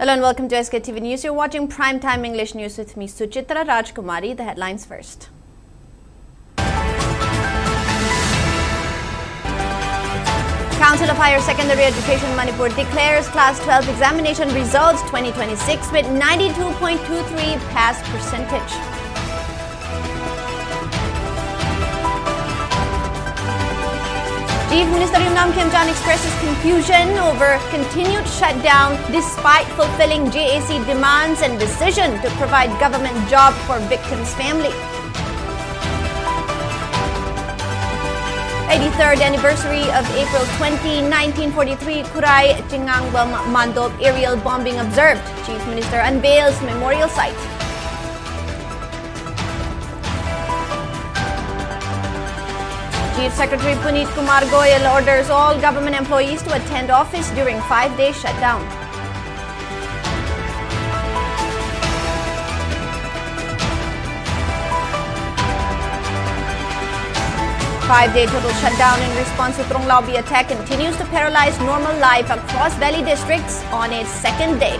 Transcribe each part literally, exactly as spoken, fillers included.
Hello and welcome to S K T V News. You're watching Prime Time English News with me, Suchitra Rajkumari. The headlines first. Council of Higher Secondary Education Manipur declares Class twelve examination results twenty twenty-six with ninety-two point two three pass percentage. Chief Minister Yumnam Khemchand expresses confusion over continued shutdown despite fulfilling J A C demands and decision to provide government job for victims' family. Eighty-third anniversary of April twenty, nineteen forty-three, Khurai Chingangbam Mandop aerial bombing observed. Chief Minister unveils memorial site. Chief Secretary Puneet Kumar Goyal orders all government employees to attend office during five-day shutdown. Five-day total shutdown in response to Tronglaubi attack continues to paralyze normal life across Valley districts on its second day.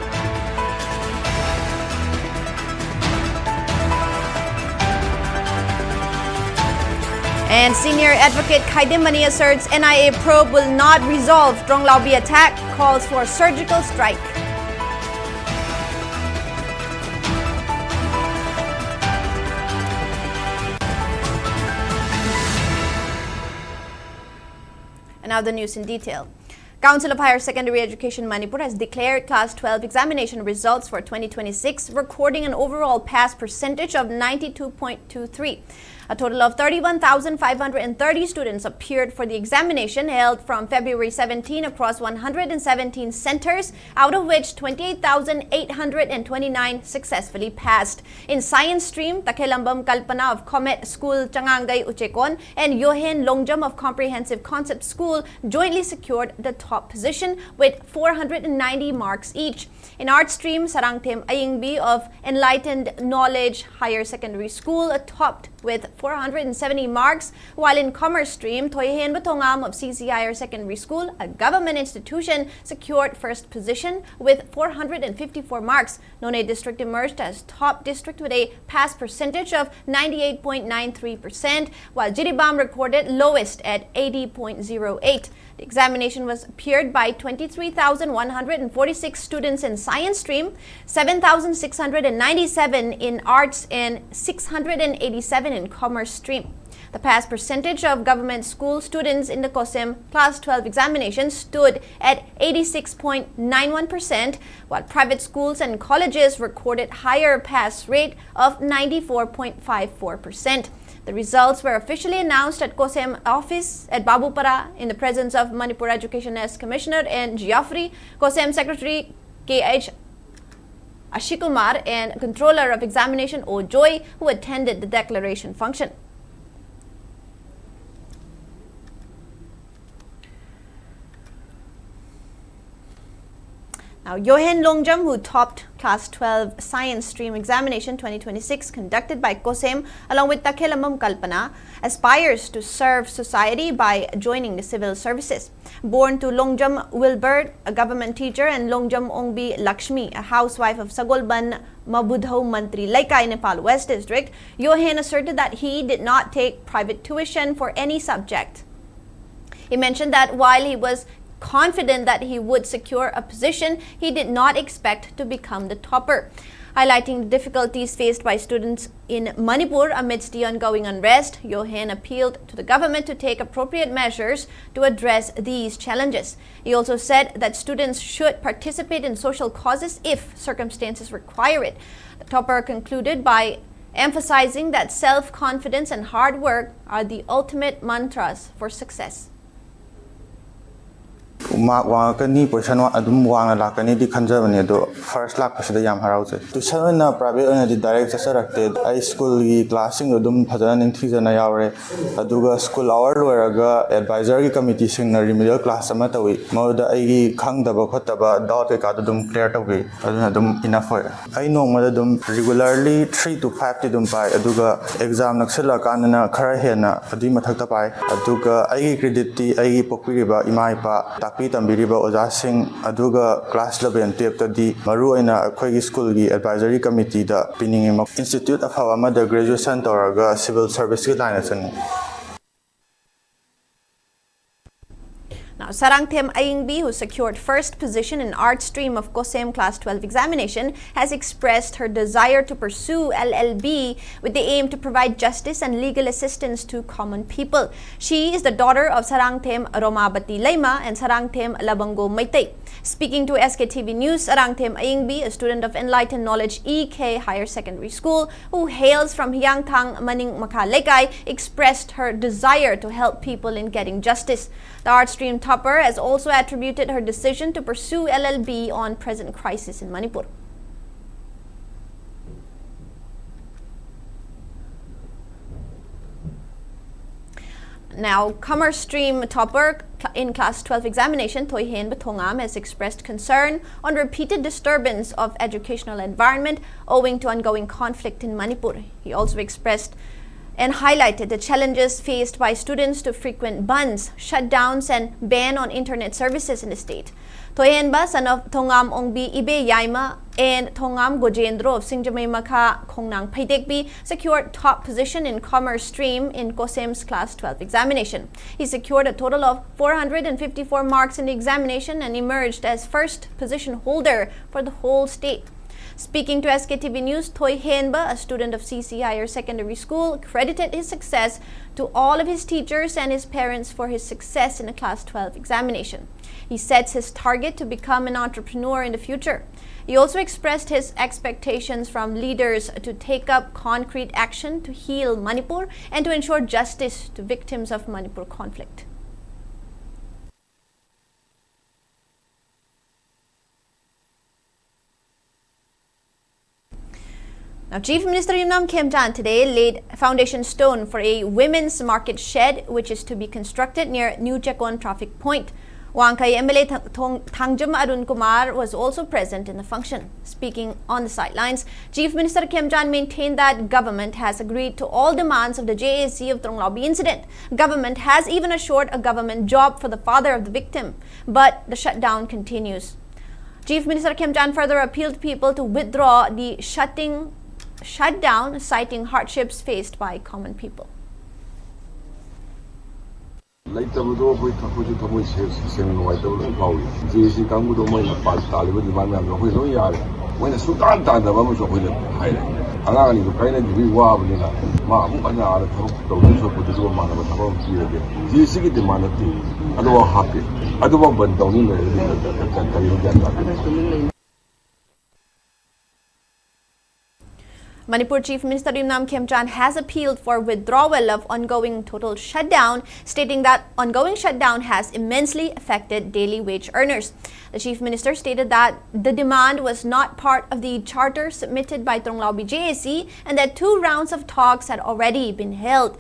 And senior advocate Khaidem Mani asserts N I A probe will not resolve Tronglaubi attack, calls for surgical strike. And now the news in detail. Council of Higher Secondary Education Manipur has declared Class twelve examination results for twenty twenty-six, recording an overall pass percentage of ninety-two point two three. A total of thirty-one thousand five hundred and thirty students appeared for the examination held from February seventeen across one hundred and seventeen centers, out of which twenty-eight thousand eight hundred and twenty-nine successfully passed. In science stream, Takhelambam Kalpana of Comet School Changangai Uchekon and Yohen Longjam of Comprehensive Concept School jointly secured the top position with four hundred and ninety marks each. In art stream, Sarangthem Ayingbi of Enlightened Knowledge Higher Secondary School topped with four hundred seventy marks, while in commerce stream, Thoihenba Thongam of C C Higher Secondary School, a government institution, secured first position with four hundred fifty-four marks. Noney District emerged as top district with a pass percentage of ninety-eight point nine three percent, while Jiribam recorded lowest at eighty point zero eight. The examination was appeared by twenty-three thousand one hundred forty-six students in science stream, seven thousand six hundred ninety-seven in arts, and six hundred eighty-seven in commerce stream. The pass percentage of government school students in the COHSEM Class twelve examination stood at eighty-six point nine one percent, while private schools and colleges recorded higher pass rate of ninety-four point five four percent. The results were officially announced at COHSEM office at Babupara in the presence of Manipur Education S Commissioner N Geoffrey, COHSEM Secretary K H Ashikumar, and Controller of Examination O Joy, who attended the declaration function. Now, Yohen Longjam, who topped Class twelve Science Stream Examination twenty twenty-six conducted by COHSEM along with Takhelamam Kalpana, aspires to serve society by joining the civil services. Born to Longjam Wilbert, a government teacher, and Longjam Ongbi Lakshmi, a housewife of Sagolban Mabudhau Mantri Leikai in Imphal West District, Yohen asserted that he did not take private tuition for any subject. He mentioned that while he was confident that he would secure a position, he did not expect to become the topper. Highlighting the difficulties faced by students in Manipur amidst the ongoing unrest, Yohen appealed to the government to take appropriate measures to address these challenges. He also said that students should participate in social causes if circumstances require it. The topper concluded by emphasizing that self-confidence and hard work are the ultimate mantras for success. Mark ꯋꯥꯡꯉꯛꯀꯅꯤ, position ꯑꯗꯨꯝ ꯋꯥꯡꯅ ꯂꯥꯛꯀꯅꯤꯗꯤ ꯈꯟꯖꯕꯅꯤ, ꯑꯗꯣ first ꯂꯥꯛꯄꯁꯤꯗ ꯌꯥꯝ ꯍꯔꯥꯎꯖꯩ꯫ Tuition ꯑꯣꯏꯅ private ꯑꯣꯏꯅꯗꯤ direct ꯆꯠꯆꯔꯛꯇꯦ꯫ ꯑꯩ ꯁ꯭ꯀꯨꯜꯒꯤ ꯀ꯭ꯂꯥꯁꯁꯤꯡꯗꯣ ꯑꯗꯨꯝ ꯐꯖꯅ ꯅꯤꯡꯊꯤꯖꯅ ꯌꯥꯎꯔꯦ꯫ ꯑꯗꯨꯒ ꯁ꯭ꯀꯨꯜ ꯑꯋꯥꯔ ꯂꯣꯏꯔꯒ ꯑꯦꯗꯚꯥꯏꯖꯔꯒꯤ ꯀꯃꯤꯇꯤꯁꯤꯡꯅ ꯔꯤꯃꯤꯗꯤꯌꯦꯜ ꯀ꯭ꯂꯥꯁ ꯑꯃ ꯇꯧꯏ꯫ ꯃꯗꯨꯗ ꯑꯩꯒꯤ ꯈꯪꯗꯕ ꯈꯣꯠꯇꯕ, ꯗꯥꯎꯠ ꯀꯩꯀꯥꯗꯣ ꯑꯗꯨꯝ ꯀ꯭ꯂꯤꯌꯥꯔ ꯇꯧꯕꯤ꯫ ꯑꯗꯨꯅ ꯑꯗꯨꯝ ꯏꯅꯐ ꯑꯣꯏꯔꯦ꯫ ꯑꯩ ꯅꯣꯡꯃꯗ ꯑꯗꯨꯝ ꯔꯤꯒꯨꯂꯔꯂꯤ ꯊ꯭ꯔꯤ ꯇꯨ ꯐꯥꯏꯚꯇꯤ ꯑꯗꯨꯝ ꯄꯥꯏ, ꯑꯗꯨꯒ ꯑꯦꯛꯖꯥꯝ ꯅꯛꯁꯤꯜꯂꯛꯑꯀꯥꯟꯗꯅ ꯈꯔ ꯍꯦꯟꯅ ꯑꯗꯨꯒꯤ ꯃꯊꯛꯇ ꯄꯥꯏ꯫ ꯑꯗꯨꯒ ꯑꯩꯒꯤ ꯀ꯭ꯔꯦꯗꯤꯠꯇꯤ ꯑꯩꯒꯤ ꯄꯣꯛꯄꯤꯔꯤꯕ ꯏꯃꯥ ꯏꯄꯥ, ꯇꯥꯛꯄꯤ ꯇꯝꯕꯤꯔꯤꯕ ꯑꯣꯖꯥꯁꯤꯡ, ꯑꯗꯨꯒ ꯀ꯭ꯂꯥꯁ ꯏꯂꯚꯦꯟ ꯇꯨꯌꯦꯜꯞꯇꯗꯤ ꯃꯔꯨꯑꯣꯏꯅ ꯑꯩꯈꯣꯏꯒꯤ ꯁ꯭ꯀꯨꯜꯒꯤ ꯑꯦꯗꯚꯥꯏꯖꯔꯤ ꯀꯃꯤꯇꯤꯗ ꯄꯤꯅꯤꯡꯉꯤ꯫ ꯏꯟꯁꯇꯤꯇ꯭ꯌꯨꯠ ꯑꯐꯕ ꯑꯃꯗ ꯒ꯭ꯔꯦꯖꯨꯑꯦꯁꯟ ꯇꯧꯔꯒ ꯁꯤꯚꯤꯜ ꯁꯔꯚꯤꯁꯀꯤ ꯂꯥꯏꯟꯗ ꯆꯪꯉꯤ꯫ Now, Sarangthem Ayingbi, who secured first position in Arts stream of COHSEM Class twelve examination, has expressed her desire to pursue L L B with the aim to provide justice and legal assistance to common people. She is the daughter of Sarangthem Romabati Leima and Sarangthem Labango Meitei. Speaking to S K T V News, Sarangthem Ayingbi, a student of Enlightened Knowledge E K Higher Secondary School, who hails from Hiyangthang Maning Makha Lekai, expressed her desire to help people in getting justice. The Arts stream topper has also attributed her decision to pursue L L B on present crisis in Manipur. Now, Commerce stream topper cl- in Class twelve examination, Thoihenba Thongam, has expressed concern on repeated disturbance of educational environment owing to ongoing conflict in Manipur. He also expressed and highlighted the challenges faced by students to frequent bandhs, shutdowns, and ban on internet services in the state. Thoihenba, son of Thongam Ongbi Ibe Yaima and Thongam Gojendro of Singjamei Makha Khongnang Pheidekbi, secured top position in Commerce stream in COHSEM's Class twelve examination. He secured a total of four hundred and fifty-four marks in the examination and emerged as first position holder for the whole state. Speaking to S K T V News, Thoihenba, a student of C C Higher Secondary School, credited his success to all of his teachers and his parents for his success in the Class twelve examination. He sets his target to become an entrepreneur in the future. He also expressed his expectations from leaders to take up concrete action to heal Manipur and to ensure justice to victims of Manipur conflict. Chief Minister Yumnam Khemchand today laid foundation stone for a women's market shed, which is to be constructed near New Chekon traffic point. Wangkhai M L A Thang- Thong- Thangjam Arun Kumar was also present in the function. Speaking on the sidelines, Chief Minister Khemchand maintained that government has agreed to all demands of the J A C of Tronglaubi incident. Government has even assured a government job for the father of the victim, but the shutdown continues. Chief Minister Khemchand further appealed people to withdraw the shutting shutdown, citing hardships faced by common people. ꯂꯩꯇꯕꯗꯣ ꯑꯩꯈꯣꯏ ꯑꯩꯈꯣꯏꯁꯨ ꯊꯃꯣꯏ ꯁꯦꯡ- ꯁꯦꯡꯅ ꯅꯨꯡꯉꯥꯏꯇꯕ ꯂꯣꯏ ꯐꯥꯎꯏ꯫ J ꯁꯤ ꯀꯥꯡꯕꯨꯗꯣ ꯃꯣꯏꯅ ꯄꯥꯜ ꯇꯥꯜꯂꯤꯕ ꯗꯤꯃꯥꯟ ꯃꯌꯥꯝꯗꯣ ꯑꯩꯈꯣꯏ ꯂꯣꯏ ꯌꯥꯔꯦ꯫ ꯃꯣꯏꯅ ꯁꯨꯡꯇꯥꯟ ꯇꯥꯟꯗꯕ ꯑꯃꯁꯨ ꯑꯩꯈꯣꯏꯅ ꯍꯥꯏꯔꯦ꯫ ꯑꯉꯥꯡ ꯑꯅꯤꯗꯣ ꯀꯥꯏꯅꯈꯤꯕꯒꯤ ꯋꯥꯕꯅꯤꯅ ꯃꯥ ꯑꯃꯨꯛ ꯍꯟꯅ ꯑꯥꯗ ꯊꯕꯛ ꯇꯧꯗꯣꯏ ꯁꯔꯨꯛꯄꯨꯗꯤ ꯑꯗꯨꯒ ꯃꯥꯟꯅꯕ ꯊꯕꯛ ꯑꯃ ꯄꯤꯔꯒꯦ꯫ ꯖꯦ ꯁꯤꯒꯤ ꯗꯤꯃꯥꯟ ꯅꯠꯇꯦ꯫ ꯑꯗꯨꯐꯥꯎ ꯍꯥꯞꯄꯦ꯫ ꯑꯗꯨꯐꯥꯎ ꯕꯟ ꯇꯧꯅꯤ ꯂꯩꯔꯗꯤ ꯀꯔꯤꯅꯣ ꯒ꯭ꯌꯥꯟ ꯇꯥꯗꯦ꯫ Manipur Chief Minister Yumnam Khemchand has appealed for withdrawal of ongoing total shutdown, stating that ongoing shutdown has immensely affected daily wage earners. The Chief Minister stated that the demand was not part of the charter submitted by Tronglaubi J A C and that two rounds of talks had already been held.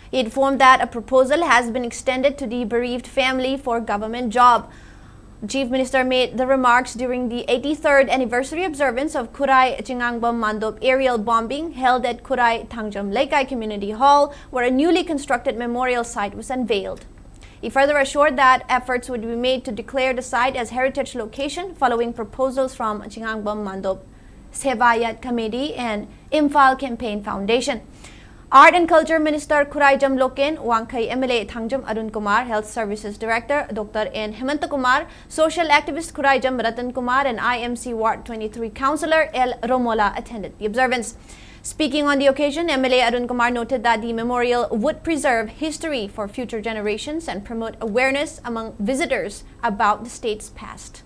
He informed that a proposal has been extended to the bereaved family for government job. Chief Minister made the remarks during the eighty-third anniversary observance of Khurai Chingangbam Mandop aerial bombing held at Khurai Thangjam Leikai Community Hall, where a newly constructed memorial site was unveiled. He further assured that efforts would be made to declare the site as heritage location following proposals from Chingangbam Mandop Sebayat Committee and Imphal Campaign Foundation. Art and Culture Minister Khuraijam Loken, Wangkhai M L A Thangjam Arun Kumar, Health Services Director Doctor N Hemanta Kumar, social activist Khuraijam Ratan Kumar, and I M C Ward twenty-three Councillor L Romola attended the observance. Speaking on the occasion, M L A Arun Kumar noted that the memorial would preserve history for future generations and promote awareness among visitors about the state's past.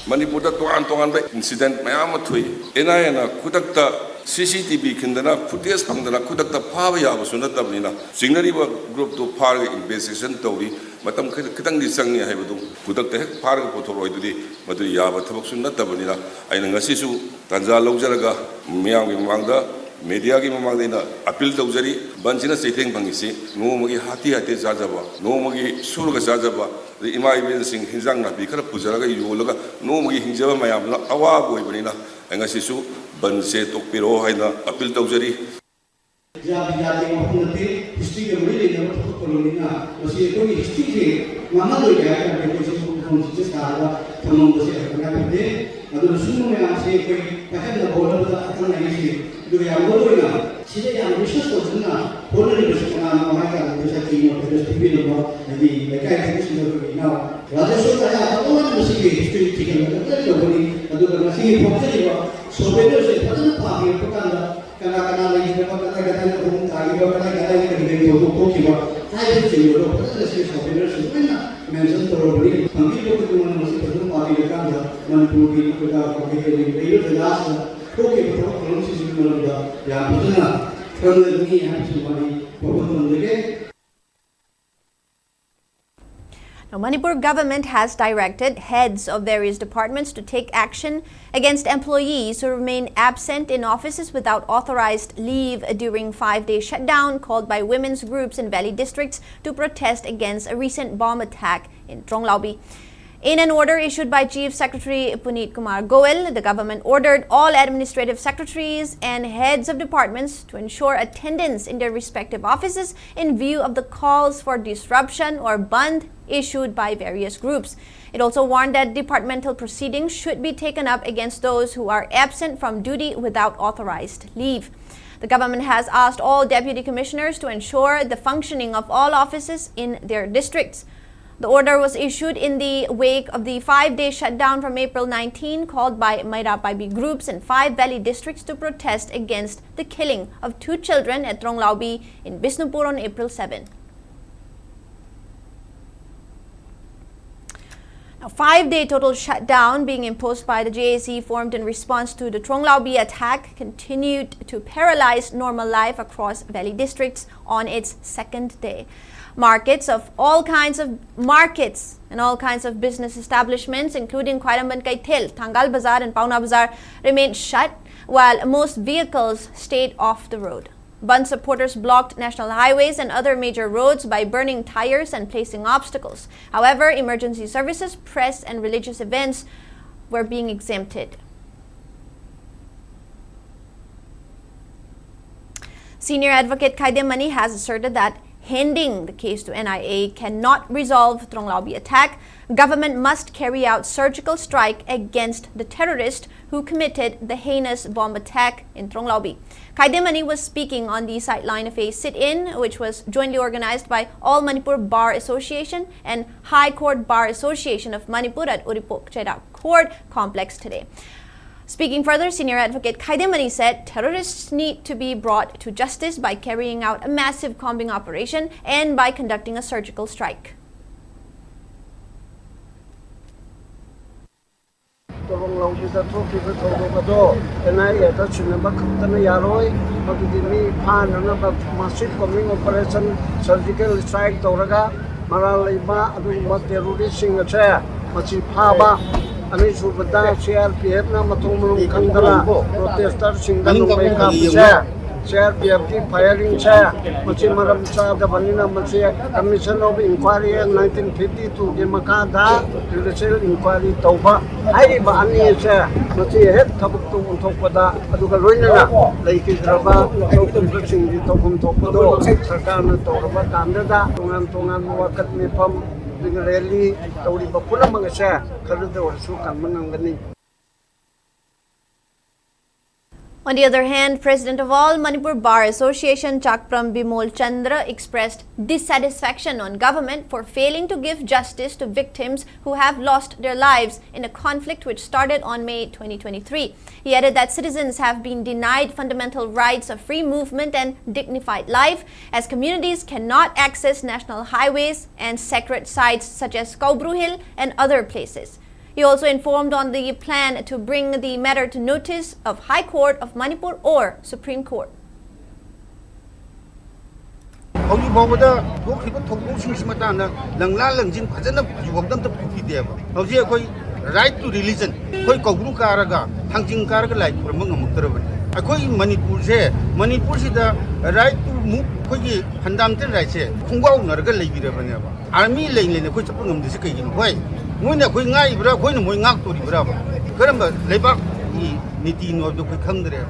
ꯃꯅꯤꯄꯨꯔꯗ ꯇꯣꯉꯥꯟ ꯇꯣꯉꯥꯟꯕ incident ꯃꯌꯥꯝ ꯑꯃ ꯊꯣꯛꯏ꯫ And ꯑꯥꯏ ꯑꯦꯅ ꯈꯨꯗꯛꯇ ꯁꯤ C T V ꯈꯤꯟꯗꯅ, footage ꯐꯪꯗꯅ ꯈꯨꯗꯛꯇ ꯐꯥꯕ ꯌꯥꯕꯁꯨ ꯅꯠꯇꯕꯅꯤꯅ, ꯆꯤꯡꯅꯔꯤꯕ ꯒ꯭ꯔꯨꯞꯇꯨ ꯐꯥꯔꯒ ꯏꯟꯚꯦꯁꯇꯤꯒꯦꯁꯟ ꯇꯧꯔꯤ꯫ ꯃꯇꯝ ꯈꯔ ꯈꯤꯇꯪꯗꯤ ꯆꯪꯉꯤ ꯍꯥꯏꯕꯗꯨ ꯈꯨꯗꯛꯇ ꯍꯦꯛ ꯐꯥꯔꯒ ꯄꯨꯊꯣꯔꯛꯑꯣꯏꯗꯨꯗꯤ ꯃꯗꯨ ꯌꯥꯕ ꯊꯕꯛꯁꯨ ꯅꯠꯇꯕꯅꯤꯅ, ꯑꯩꯅ ꯉꯁꯤꯁꯨ ꯇꯥꯟꯖꯥ ꯂꯧꯖꯔꯒ ꯃꯤꯌꯥꯝꯒꯤ ꯃꯃꯥꯡꯗ, ꯃꯦꯗꯤꯌꯥꯒꯤ ꯃꯃꯥꯡꯗ ꯑꯩꯅ ꯑꯄꯤꯜ ꯇꯧꯖꯔꯤ꯫ ꯕꯟꯁꯤꯅ ꯆꯩꯊꯦꯡ ꯐꯪꯉꯤꯁꯤ ꯅꯣꯡꯃꯒꯤ ꯍꯥꯇꯤ ꯍꯥꯇꯦ ꯆꯥꯖꯕ, ꯅꯣꯡꯃꯒꯤ ꯁꯨꯔꯒ ꯆꯥꯖꯕ, ꯑꯗꯩ ꯏꯃꯥ ꯏꯕꯦꯟꯁꯤꯡ ꯍꯤꯟꯖꯥꯡ ꯅꯥꯄꯤ ꯈꯔ ꯄꯨꯖꯔꯒ ꯌꯣꯜꯂꯒ ꯅꯣꯡꯃꯒꯤ ꯍꯤꯡꯖꯕ ꯃꯌꯥꯝꯗꯨꯅ ꯑꯋꯥꯕ ꯑꯣꯏꯕꯅꯤꯅ, ꯑꯩ ꯉꯁꯤꯁꯨ ꯕꯟꯁꯦ ꯇꯣꯛꯄꯤꯔꯛꯑꯣ ꯍꯥꯏꯅ ꯑꯄꯤꯜ ꯇꯧꯖꯔꯤ꯫ ꯌꯥꯗꯤ ꯌꯥꯗꯦ, ꯃꯐꯝ ꯅꯠꯇꯦ꯫ ꯍꯤꯁꯇ꯭ꯔꯤꯒ ꯃꯔꯤ ꯂꯩꯅꯕ ꯊꯕꯛ ꯊꯧꯔꯝꯅꯤꯅ ꯃꯁꯤ ꯑꯩꯈꯣꯏꯒꯤ ꯍꯤꯁꯇ꯭ꯔꯤꯁꯦ ꯃꯥꯡꯍꯜꯂꯣꯏꯒꯦ ꯍꯥꯏ ꯇꯥꯔꯗꯤ ꯑꯩꯈꯣꯏꯁꯨ ꯃꯐꯝꯁꯤꯡꯁꯦ ꯁꯥꯔꯒ ꯊꯝꯃꯝꯕꯁꯦ ꯌꯥꯝ ꯇꯉꯥꯏ ꯐꯗꯦ꯫ ꯑꯗꯨꯅ ꯁꯤꯒꯨꯝꯕ ꯃꯌꯥꯝꯁꯦ ꯑꯩꯈꯣꯏ ꯄꯥꯏꯍꯟꯅꯕ ꯍꯣꯠꯅꯕꯗ ꯑꯈꯪ ꯑꯍꯩꯁꯤꯡ, ꯑꯗꯨꯒ ꯌꯥꯝ ꯃꯔꯨ ꯑꯣꯏꯅ ꯁꯤꯗ ꯌꯥꯝ ꯔꯤꯁꯔꯁ ꯇꯧꯗꯨꯅ ꯍꯣꯠꯅꯔꯤꯕꯁꯤ ꯀꯅꯥꯅꯣ ꯍꯥꯏ ꯇꯥꯔꯗꯤ ꯉꯁꯥꯏ ꯇꯤꯝ ꯑꯣꯐꯤꯁꯔ ꯄꯤꯕꯤꯔꯝꯕ ꯍꯥꯏꯗꯤ ꯂꯩꯀꯥꯏ ꯑꯁꯤꯒꯤꯁꯤꯗ ꯑꯩꯈꯣꯏꯒꯤ ꯏꯅꯥꯎ ꯔꯥꯖꯦꯁꯣꯔ ꯑꯌꯥꯕ ꯂꯣꯏꯅ ꯃꯁꯤꯒꯤ ꯍꯤꯁꯇ꯭ꯔꯤ ꯊꯤꯒꯠꯂꯒ ꯂꯣꯏꯅ ꯇꯧꯒꯅꯤ꯫ ꯑꯗꯨꯒ ꯉꯁꯤꯒꯤ ꯐꯣꯡꯖꯔꯤꯕ ꯁꯣꯐꯋꯦꯌꯔꯁꯦ ꯐꯖꯅ ꯄꯥꯕꯤꯔꯛꯄ ꯀꯥꯟꯗ ꯀꯅꯥ ꯀꯅꯥ ꯂꯩꯈꯤꯗꯕ, ꯀꯗꯥꯏ ꯀꯗꯥꯏꯗ ꯑꯍꯨꯝ ꯇꯥꯈꯤꯕ, ꯀꯗꯥꯏ ꯀꯗꯥꯏꯗ ꯀꯔꯤ ꯀꯔꯤ ꯊꯧꯗꯣꯛ ꯊꯣꯛꯈꯤꯕ ꯍꯥꯏꯕꯅꯆꯤꯡꯕꯗꯣ ꯐꯖꯅ ꯁꯤ ꯁꯣꯐꯋꯦꯌꯔꯁꯤ ꯂꯣꯏꯅ ꯃꯦꯟꯁꯟ ꯇꯧꯔꯕꯅꯤ꯫ ꯈꯪꯕꯤꯕ ꯈꯨꯗꯤꯡꯃꯛꯅ ꯃꯁꯤ ꯐꯖꯅ ꯄꯥꯕꯤꯔꯀꯥꯟꯗ ꯃꯅꯤꯄꯨꯔꯒꯤ ꯑꯩꯈꯣꯏꯗ ꯀꯩꯀꯩ ꯂꯩꯔꯤꯕ ꯖꯒꯥꯁꯤꯗ ꯊꯣꯛꯈꯤꯕ ꯊꯕꯛ ꯊꯧꯔꯝꯁꯤꯡꯁꯤꯒꯤ ꯃꯔꯝꯗ ꯌꯥꯝ ꯐꯖꯅ ꯈꯪꯒꯅꯤ ꯍꯥꯏꯕꯁꯤ ꯋꯥꯔꯤ ꯋꯥꯐꯝ ꯊꯝꯖꯒꯦ꯫ Now, Manipur government has directed heads of various departments to take action against employees who remain absent in offices without authorized leave during five-day shutdown called by women's groups in valley districts to protest against a recent bomb attack in Tronglaubi. In an order issued by Chief Secretary Puneet Kumar Goel, the government ordered all administrative secretaries and heads of departments to ensure attendance in their respective offices in view of the calls for disruption or bandh issued by various groups. It also warned that departmental proceedings should be taken up against those who are absent from duty without authorized leave. The government has asked all deputy commissioners to ensure the functioning of all offices in their districts. The order was issued in the wake of the five-day shutdown from April nineteen called by Meira Paibi groups in five valley districts to protest against the killing of two children at Tronglaubi in Bishnupur on April seven. A five-day total shutdown being imposed by the J A C formed in response to the Tronglaubi attack continued to paralyze normal life across valley districts on its second day. Markets of all kinds of markets and all kinds of business establishments, including Khwairamband Keithel, Thangal Bazar, and Paona Bazar, remained shut, while most vehicles stayed off the road. Bandh supporters blocked national highways and other major roads by burning tires and placing obstacles. However, emergency services, press, and religious events were being exempted. Senior Advocate Khaidem Mani has asserted that handing the case to N I A cannot resolve Tronglaubi attack. Government must carry out surgical strike against the terrorist who committed the heinous bomb attack in Tronglaubi. Khaidem Mani was speaking on the sideline of a sit-in, which was jointly organized by All Manipur Bar Association and High Court Bar Association of Manipur at Uripok Cherak Court Complex today. Speaking further, Senior Advocate Khaidem Mani said terrorists need to be brought to justice by carrying out a massive combing operation and by conducting a surgical strike. ꯇꯣꯔꯣꯡ ꯂꯧꯕꯤꯗ ꯊꯣꯛꯈꯤꯕ ꯊꯧꯗꯣꯛ ꯑꯗꯣ and ꯑꯥꯏ ꯑꯦꯗ ꯁꯤꯟꯅꯕ ꯈꯛꯇꯅ ꯌꯥꯔꯣꯏ꯫ ꯃꯗꯨꯗꯤ ꯃꯤ ꯐꯥꯅꯅꯕ ꯃꯥꯁꯤꯞ combing operation, surgical strike ꯇꯧꯔꯒ ꯃꯔꯥꯜ ꯂꯩꯕ ꯑꯗꯨꯒꯨꯝꯕ ꯇꯦꯔꯣꯔꯤꯁꯁꯤꯡ ꯑꯁꯦ ꯃꯁꯤ ꯐꯥꯕ꯫ ꯑꯅꯤꯁꯨꯕꯗ ꯁꯤ ꯑꯥꯔ ꯄꯤ ꯑꯦꯐꯅ ꯃꯊꯣꯡ ꯃꯔꯝ ꯈꯪꯗꯅ ꯄ꯭ꯔꯣꯇꯦꯁꯇꯔꯁꯤꯡꯗ ꯅꯣꯡꯃꯩ ꯀꯥꯞꯄꯁꯦ, ꯁꯤ ꯑꯥꯔ ꯄꯤ ꯑꯦꯐꯀꯤ ꯐꯥꯏꯌꯔꯤꯡꯁꯦ ꯃꯁꯤ ꯃꯔꯝ ꯆꯥꯗꯕꯅꯤꯅ ꯃꯁꯤ Commission of Inquiry Act nineteen fifty two ꯒꯤ ꯃꯈꯥꯗ ꯖꯨꯗꯤꯁꯤꯌꯦꯜ ꯏꯟꯀ꯭ꯋꯥꯏꯔꯤ ꯇꯧꯕ ꯍꯥꯏꯔꯤꯕ ꯑꯅꯤ ꯑꯁꯦ ꯃꯁꯤ ꯍꯦꯛ ꯊꯕꯛꯇꯨ ꯑꯣꯟꯊꯣꯛꯄꯗ ꯑꯗꯨꯒ ꯂꯣꯏꯅꯅ ꯂꯩꯈꯤꯗ꯭ꯔꯕ ꯇꯧꯈꯤꯕꯁꯤꯡꯒꯤ ꯇꯧꯐꯝ ꯊꯣꯛꯄꯗꯣ ꯁꯔꯀꯥꯔꯅ ꯇꯧꯔꯕ ꯀꯥꯟꯗꯗ ꯇꯣꯉꯥꯟ ꯇꯣꯉꯥꯟꯕ ꯋꯥꯀꯠ ꯃꯤꯐꯝ ꯑꯗꯒꯤ ꯔꯦꯂꯤ ꯇꯧꯔꯤꯕ ꯄꯨꯝꯅꯃꯛ ꯑꯁꯦ ꯈꯔꯗ ꯑꯣꯏꯔꯁꯨ ꯀꯟꯕ ꯉꯝꯒꯅꯤ꯫ On the other hand, President of All Manipur Bar Association Chakpram Bimol Chandra expressed dissatisfaction on government for failing to give justice to victims who have lost their lives in a conflict which started on May twenty twenty-three. He added that citizens have been denied fundamental rights of free movement and dignified life, as communities cannot access national highways and sacred sites such as Koubru Hill and other places. He also informed on the plan to bring the matter to notice of High Court of Manipur or Supreme Court. ꯍꯧꯖꯤꯛ ꯐꯥꯎꯕꯗ ꯊꯣꯛꯈꯤꯕ ꯊꯧꯗꯣꯛꯁꯤꯡꯁꯤ ꯃꯇꯥꯡꯗ ꯂꯪꯂꯥ ꯂꯪꯖꯤꯟ ꯐꯖꯅ ꯌꯨꯍꯧꯗ ꯑꯝꯇ ꯄꯨꯈꯤꯗꯦꯕ꯫ ꯍꯧꯖꯤꯛ ꯑꯩꯈꯣꯏ right to religion, ꯑꯩꯈꯣꯏ ꯀꯧꯕ꯭ꯔꯨ ꯀꯥꯔꯒ, ꯊꯥꯡꯖꯤꯡ ꯀꯥꯔꯒ ꯂꯥꯏ ꯈꯨꯔꯨꯝꯕ ꯉꯝꯃꯛꯇ꯭ꯔꯕꯅꯤ꯫ ꯑꯩꯈꯣꯏ ꯃꯅꯤꯄꯨꯔꯁꯦ, ꯃꯅꯤꯄꯨꯔꯁꯤꯗ right to move, ꯑꯩꯈꯣꯏꯒꯤ fundamental rightꯁꯦ ꯈꯣꯡꯒꯥꯎꯅꯔꯒ ꯂꯩꯕꯤꯔꯕꯅꯦꯕ꯫ Army ꯂꯩ ꯂꯩꯅ ꯑꯩꯈꯣꯏ ꯆꯠꯄ ꯉꯝꯗ꯭ꯔꯤꯁꯦ ꯀꯩꯒꯤꯅꯣ? ꯍꯣꯏ, ꯃꯣꯏꯅ ꯑꯩꯈꯣꯏ ꯉꯥꯛꯏꯕ꯭ꯔꯥ, ꯑꯩꯈꯣꯏꯅ ꯃꯣꯏ ꯉꯥꯛꯇꯣꯔꯤꯕ꯭ꯔꯥ? ꯀꯔꯝꯕ ꯂꯩꯕꯥꯛꯀꯤ ꯅꯤꯇꯤꯅꯣ ꯍꯥꯏꯕꯗꯣ ꯑꯩꯈꯣꯏ ꯈꯪꯗ꯭ꯔꯦ꯫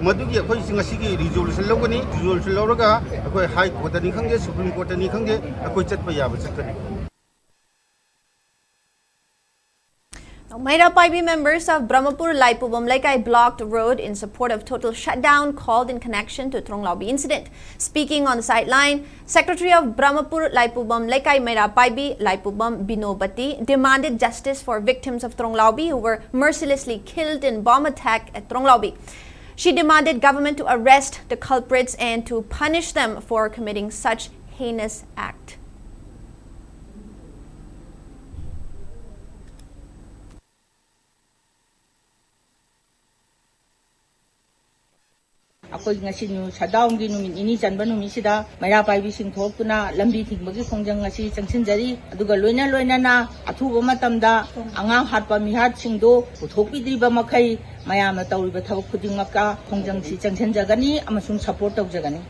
ꯃꯗꯨꯒꯤ ꯑꯩꯈꯣꯏ ꯉꯁꯤꯒꯤ resolution ꯂꯧꯒꯅꯤ꯫ Resolution ꯂꯧꯔꯒ ꯑꯩꯈꯣꯏ High Courtꯇꯅꯤ ꯈꯪꯗꯦ, Supreme Courtꯇꯅꯤ ꯈꯪꯗꯦ, ꯑꯩꯈꯣꯏ ꯆꯠꯄ ꯌꯥꯕ ꯆꯠꯀꯅꯤ꯫ Now, Meira Paibi members of Brahmapur Laipubam Leikai blocked road in support of total shutdown called in connection to Tronglaubi incident. Speaking on the sideline, Secretary of Brahmapur Laipubam Leikai Meira Paibi Laipubam Binobati demanded justice for victims of Tronglaubi who were mercilessly killed in bomb attack at Tronglaubi. She demanded government to arrest the culprits and to punish them for committing such heinous act. ꯑꯩꯈꯣꯏ ꯉꯁꯤ ꯅꯨ-, shutdownꯒꯤ ꯅꯨꯃꯤꯠ ꯅꯤꯅꯤ ꯆꯟꯕ ꯅꯨꯃꯤꯠꯁꯤꯗ ꯃꯩꯔꯥ ꯄꯥꯏꯕꯤꯁꯤꯡ ꯊꯣꯛꯇꯨꯅ ꯂꯝꯕꯤ ꯊꯤꯡꯕꯒꯤ ꯈꯣꯡꯖꯪ ꯉꯁꯤ ꯆꯪꯁꯤꯟꯖꯔꯤ꯫ ꯑꯗꯨꯒ ꯂꯣꯏꯅ ꯂꯣꯏꯅꯅ ꯑꯊꯨꯕ ꯃꯇꯝꯗ ꯑꯉꯥꯡ ꯍꯥꯠꯄ ꯃꯤꯍꯥꯠꯁꯤꯡꯗꯨ ꯄꯨꯊꯣꯛꯄꯤꯗ꯭ꯔꯤꯕ ꯃꯈꯩ ꯃꯌꯥꯝꯅ ꯇꯧꯔꯤꯕ ꯊꯕꯛ ꯈꯨꯗꯤꯡꯃꯛꯇ ꯈꯣꯡꯖꯪꯁꯤ ꯆꯪꯁꯤꯟꯖꯒꯅꯤ ꯑꯃꯁꯨꯡ support ꯇꯧꯖꯒꯅꯤ꯫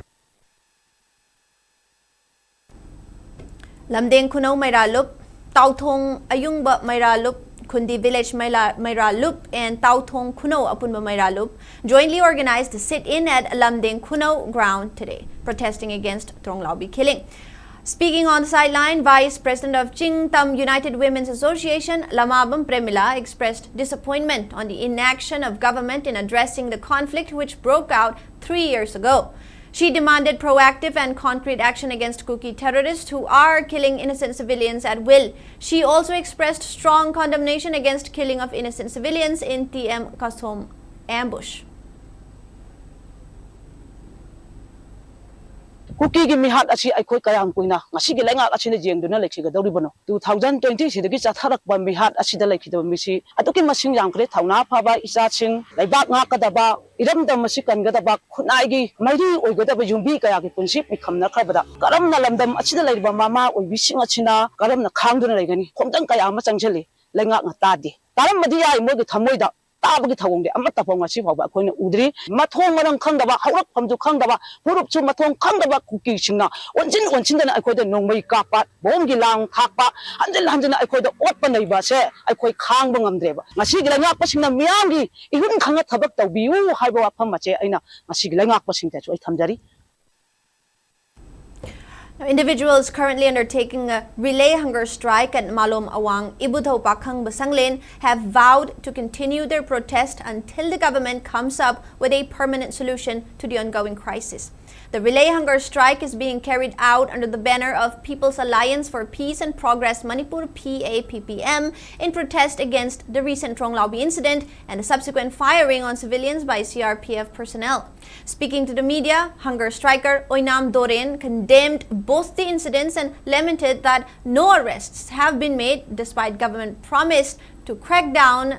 Lamdeng Khunou Meira Lup, Tauthong Ayungba Meira Lup, Khundi Village Meira, Meira Lup, and Tauthong Khunou Apunba Meira Lup jointly organized a sit-in at Lamdeng Khunou ground today, protesting against Tronglaubi killing. Speaking on the sideline, Vice President of Chingtam United Women's Association, Lamabam Premila, expressed disappointment on the inaction of government in addressing the conflict which broke out three years ago. She demanded proactive and concrete action against Kuki terrorists who are killing innocent civilians at will. She also expressed strong condemnation against killing of innocent civilians in T M Kasom ambush. ꯀꯨꯀꯤꯒꯤ ꯃꯤꯍꯥꯠ ꯑꯁꯤ ꯑꯩꯈꯣꯏ ꯀꯌꯥꯝ ꯀꯨꯏꯅ ꯉꯁꯤꯒꯤ ꯂꯩꯉꯥꯛ ꯑꯁꯤꯅ ꯌꯦꯡꯗꯨꯅ ꯂꯩꯈꯤꯒꯗꯧꯔꯤꯕꯅꯣ? Two thousand twenty ꯁꯤꯗꯒꯤ ꯆꯠꯊꯔꯛꯄ ꯃꯤꯍꯥꯠ ꯑꯁꯤꯗ ꯂꯩꯈꯤꯗꯕ ꯃꯤꯁꯤ ꯑꯗꯨꯛꯀꯤ ꯃꯁꯤꯡ ꯌꯥꯝꯈ꯭ꯔꯦ꯫ ꯊꯧꯅꯥ ꯐꯕ ꯏꯆꯥꯁꯤꯡ, ꯂꯩꯕꯥꯛ ꯉꯥꯛꯀꯗꯕ ꯏꯔꯝꯗꯝ ꯑꯁꯤ ꯀꯟꯒꯗꯕ, ꯈꯨꯟꯅꯥꯏꯒꯤ ꯃꯩꯔꯤ ꯑꯣꯏꯒꯗꯕ ꯌꯨꯝꯕꯤ ꯀꯌꯥꯒꯤ ꯄꯨꯟꯁꯤ ꯄꯤꯈꯝꯅꯈ꯭ꯔꯕꯗ, ꯀꯔꯝꯅ ꯂꯝꯗꯝ ꯑꯁꯤꯗ ꯂꯩꯔꯤꯕ ꯃꯃꯥ ꯑꯣꯏꯕꯤꯁꯤꯡ ꯑꯁꯤꯅ ꯀꯔꯝꯅ ꯈꯥꯡꯗꯨꯅ ꯂꯩꯒꯅꯤ? ꯈꯣꯡꯖꯪ ꯀꯌꯥ ꯑꯃ ꯆꯪꯁꯤꯜꯂꯤ, ꯂꯩꯉꯥꯛꯅ ꯇꯥꯗꯦ꯫ ꯇꯥꯔꯝꯕꯗꯤ ꯌꯥꯏ, ꯃꯣꯏꯒꯤ ꯊꯃꯣꯏꯗ ꯇꯥꯕꯒꯤ ꯊꯧꯑꯣꯡꯗꯤ ꯑꯃꯠꯇ ꯐꯥꯎ ꯉꯁꯤ ꯐꯥꯎꯕ ꯑꯩꯈꯣꯏꯅ ꯎꯗ꯭ꯔꯤ꯫ ꯃꯊꯣꯡ ꯃꯔꯝ ꯈꯪꯗꯕ, ꯍꯧꯔꯛꯐꯝꯁꯨ ꯈꯪꯗꯕ, ꯐꯨꯔꯨꯞꯁꯨ ꯃꯊꯣꯡ ꯈꯪꯗꯕ ꯀꯨꯀꯤꯁꯤꯡꯅ ꯑꯣꯟꯁꯤꯟ ꯑꯣꯟꯁꯤꯟꯗꯅ ꯑꯩꯈꯣꯏꯗ ꯅꯣꯡꯃꯩ ꯀꯥꯞꯄ, ꯕꯣꯝꯒꯤ ꯂꯥꯡ ꯊꯥꯛꯄ, ꯍꯟꯖꯤꯟ ꯍꯟꯖꯤꯟꯅ ꯑꯩꯈꯣꯏꯗ ꯑꯣꯠꯄ ꯅꯩꯕ ꯑꯁꯦ ꯑꯩꯈꯣꯏ ꯈꯥꯡꯕ ꯉꯝꯗ꯭ꯔꯦꯕ꯫ ꯉꯁꯤꯒꯤ ꯂꯩꯉꯥꯛꯄꯁꯤꯡꯅ ꯃꯤꯌꯥꯝꯒꯤ ꯏꯍꯨꯟ ꯈꯪꯅ ꯊꯕꯛ ꯇꯧꯕꯤꯌꯨ ꯍꯥꯏꯕ ꯋꯥꯐꯝ ꯑꯁꯦ ꯑꯩꯅ ꯉꯁꯤꯒꯤ ꯂꯩꯉꯥꯛꯄꯁꯤꯡꯗꯁꯨ ꯑꯩ ꯊꯝꯖꯔꯤ꯫ Now, individuals currently undertaking a relay hunger strike at Malom Awang Ibudhou Pakhang Basanglen have vowed to continue their protest until the government comes up with a permanent solution to the ongoing crisis. The relay hunger strike is being carried out under the banner of People's Alliance for Peace and Progress Manipur, P A P P M, in protest against the recent Tronglaubi incident and the subsequent firing on civilians by C R P F personnel. Speaking to the media, hunger striker Oinam Doren condemned both the incidents and lamented that no arrests have been made despite government promise to crack down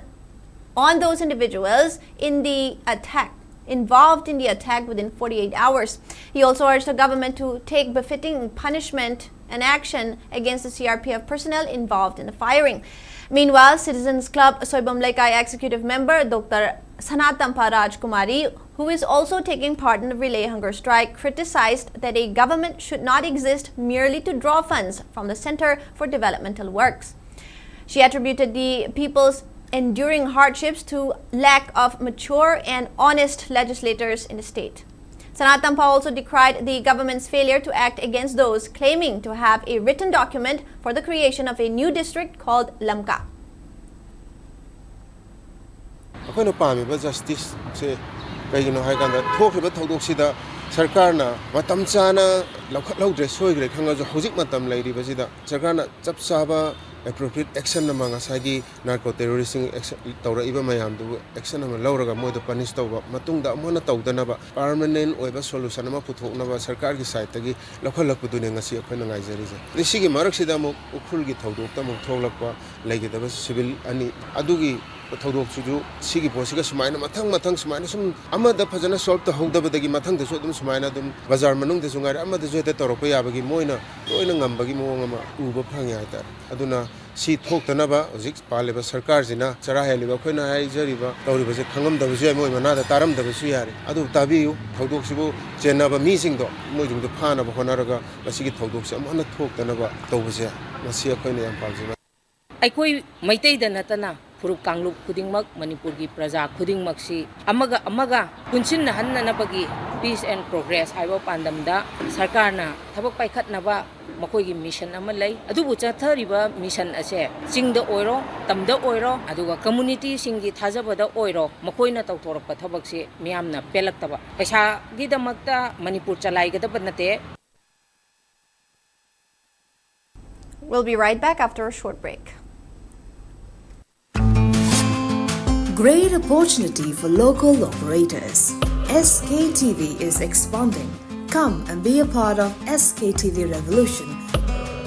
on those individuals in the attack involved in the attack within forty-eight hours. He also urged the government to take befitting punishment and action against the C R P F personnel involved in the firing. Meanwhile, Citizens Club Soibam Leikai executive member Doctor Sanatampa Rajkumari, who is also taking part in the relay hunger strike, criticized that a government should not exist merely to draw funds from the Center for Developmental Works. She attributed the people's enduring hardships to lack of mature and honest legislators in the state. Sanatampa also decried the government's failure to act against those claiming to have a written document for the creation of a new district called Lamka. ꯑꯩꯈꯣꯏꯅ ꯄꯥꯝꯃꯤꯕ ꯖꯁꯇꯤꯁꯁꯦ ꯀꯩꯒꯤꯅꯣ ꯍꯥꯏ ꯀꯥꯟꯗ, ꯊꯣꯛꯈ꯭ꯔꯤꯕ ꯊꯧꯗꯣꯛꯁꯤꯗ ꯁꯔꯀꯥꯔꯅ ꯃꯇꯝ ꯆꯥꯅ ꯂꯧꯈꯠꯍꯧꯗ꯭ꯔꯦ, ꯁꯣꯏꯈ꯭ꯔꯦ ꯈꯪꯉꯁꯨ, ꯍꯧꯖꯤꯛ ꯃꯇꯝ ꯂꯩꯔꯤꯕꯁꯤꯗ ꯁꯔꯀꯥꯔꯅ ꯆꯞ ꯆꯥꯕ ꯑꯦꯄ꯭ꯔꯣꯄ꯭ꯔꯤꯌꯦꯠ ꯑꯦꯛꯁꯟ ꯑꯃ, ꯉꯁꯥꯏꯒꯤ ꯅꯥꯔꯀꯣ ꯇꯦꯔꯣꯔꯤꯁꯁꯤꯡ ꯑꯦꯛꯁꯟ ꯇꯧꯔꯛꯏꯕ ꯃꯌꯥꯝꯗꯨꯕꯨ ꯑꯦꯛꯁꯟ ꯑꯃ ꯂꯧꯔꯒ ꯃꯣꯏꯗ ꯄꯅꯤꯁ ꯇꯧꯕ, ꯃꯇꯨꯡꯗ ꯑꯃꯨꯛ ꯍꯟꯅ ꯇꯧꯗꯅꯕ ꯄꯥꯔꯃꯅꯦꯟ ꯑꯣꯏꯕ ꯁꯣꯂꯨꯁꯟ ꯑꯃ ꯄꯨꯊꯣꯛꯅꯕ ꯁꯔꯀꯥꯔꯒꯤ ꯁꯥꯏꯠꯇꯒꯤ ꯂꯧꯈꯠꯂꯛꯄꯗꯨꯅꯦ ꯉꯁꯤ ꯑꯩꯈꯣꯏꯅ ꯉꯥꯏꯖꯔꯤꯁꯦ꯫ ꯑꯗꯩ ꯁꯤꯒꯤ ꯃꯔꯛꯁꯤꯗ ꯑꯃꯨꯛ ꯎꯈ꯭ꯔꯨꯜꯒꯤ ꯊꯧꯗꯣꯛꯇ ꯑꯃꯨꯛ ꯊꯣꯛꯂꯛꯄ ꯂꯩꯒꯗꯕ ꯁꯤꯚꯤꯜ ꯑꯅꯤ ꯑꯗꯨꯒꯤ ꯊꯧꯗꯣꯛꯁꯤꯁꯨ ꯁꯤꯒꯤ ꯄꯣꯠꯁꯤꯒ ꯁꯨꯃꯥꯏꯅ ꯃꯊꯪ ꯃꯊꯪ ꯁꯨꯃꯥꯏꯅ ꯁꯨꯝ ꯑꯃꯗ ꯐꯖꯅ ꯁꯣꯜꯕ ꯇꯧꯍꯧꯗꯕꯗꯒꯤ ꯃꯊꯪꯗꯁꯨ ꯑꯗꯨꯝ ꯁꯨꯃꯥꯏꯅ ꯑꯗꯨꯝ ꯕꯖꯥꯔ ꯃꯅꯨꯡꯗꯁꯨ ꯉꯥꯏꯔꯦ, ꯑꯃꯗꯁꯨ ꯍꯦꯛꯇ ꯇꯧꯔꯛꯄ ꯌꯥꯕꯒꯤ ꯃꯣꯏꯅ ꯂꯣꯏꯅ ꯉꯝꯕꯒꯤ ꯃꯑꯣꯡ ꯑꯃ ꯎꯕ ꯐꯪꯉꯦ ꯍꯥꯏꯇꯥꯔꯦ꯫ ꯑꯗꯨꯅ ꯁꯤ ꯊꯣꯛꯇꯅꯕ ꯍꯧꯖꯤꯛ ꯄꯥꯜꯂꯤꯕ ꯁꯔꯀꯥꯔꯁꯤꯅ, ꯆꯔꯥ ꯍꯦꯜꯂꯤꯕ ꯑꯩꯈꯣꯏꯅ ꯍꯥꯏꯖꯔꯤꯕ ꯇꯧꯔꯤꯕꯁꯦ ꯈꯪꯉꯝꯗꯕꯁꯨ ꯌꯥꯏ, ꯃꯣꯏ ꯃꯅꯥꯗ ꯇꯥꯔꯝꯗꯕꯁꯨ ꯌꯥꯔꯦ꯫ ꯑꯗꯨ ꯇꯥꯕꯤꯌꯨ, ꯊꯧꯗꯣꯛꯁꯤꯕꯨ ꯆꯦꯟꯅꯕ ꯃꯤꯁꯤꯡꯗꯣ ꯃꯣꯏꯁꯤꯡꯗꯣ ꯐꯥꯅꯕ ꯍꯣꯠꯅꯔꯒ ꯃꯁꯤꯒꯤ ꯊꯧꯗꯣꯛꯁꯦ ꯑꯃꯨꯛ ꯍꯟꯅ ꯊꯣꯛꯇꯅꯕ ꯇꯧꯕꯁꯦ, ꯃꯁꯤ ꯑꯩꯈꯣꯏꯅ ꯌꯥꯝ ꯄꯥꯝꯖꯕ꯫ ꯑꯩꯈꯣꯏ ꯃꯩꯇꯩꯗ ꯅꯠꯇꯅ ꯐꯨꯔꯨꯞ ꯀꯥꯡꯂꯨꯞ ꯈꯨꯗꯤꯡꯃꯛ, ꯃꯅꯤꯄꯨꯔꯒꯤ ꯄ꯭ꯔꯖꯥ ꯈꯨꯗꯤꯡꯃꯛꯁꯤ ꯑꯃꯒ ꯑꯃꯒ ꯄꯨꯟꯁꯤꯟꯅꯍꯟꯅꯅꯕꯒꯤ Peace and Progress ꯍꯥꯏꯕ ꯄꯥꯟꯗꯝꯗ ꯁꯔꯀꯥꯔꯅ ꯊꯕꯛ ꯄꯥꯏꯈꯠꯅꯕ ꯃꯈꯣꯏꯒꯤ ꯃꯤꯁꯟ ꯑꯃ ꯂꯩ꯫ ꯑꯗꯨꯕꯨ ꯆꯠꯊꯔꯤꯕ ꯃꯤꯁꯟ ꯑꯁꯦ ꯆꯤꯡꯗ ꯑꯣꯏꯔꯣ, ꯇꯝꯗ ꯑꯣꯏꯔꯣ, ꯑꯗꯨꯒ ꯀꯝꯃꯨꯅꯤꯇꯤꯁꯤꯡꯒꯤ ꯊꯥꯖꯕꯗ ꯑꯣꯏꯔꯣ, ꯃꯈꯣꯏꯅ ꯇꯧꯊꯣꯔꯛꯄ ꯊꯕꯛꯁꯤ ꯃꯤꯌꯥꯝꯅ ꯄꯦꯜꯂꯛꯇꯕ꯫ ꯄꯩꯁꯥꯒꯤꯗꯃꯛꯇ ꯃꯅꯤꯄꯨꯔ ꯆꯂꯥꯏꯒꯗꯕ ꯅꯠꯇꯦ꯫ We'll be right back after a short break. Great opportunity for local operators. S K T V is expanding. Come and be a part of S K T V revolution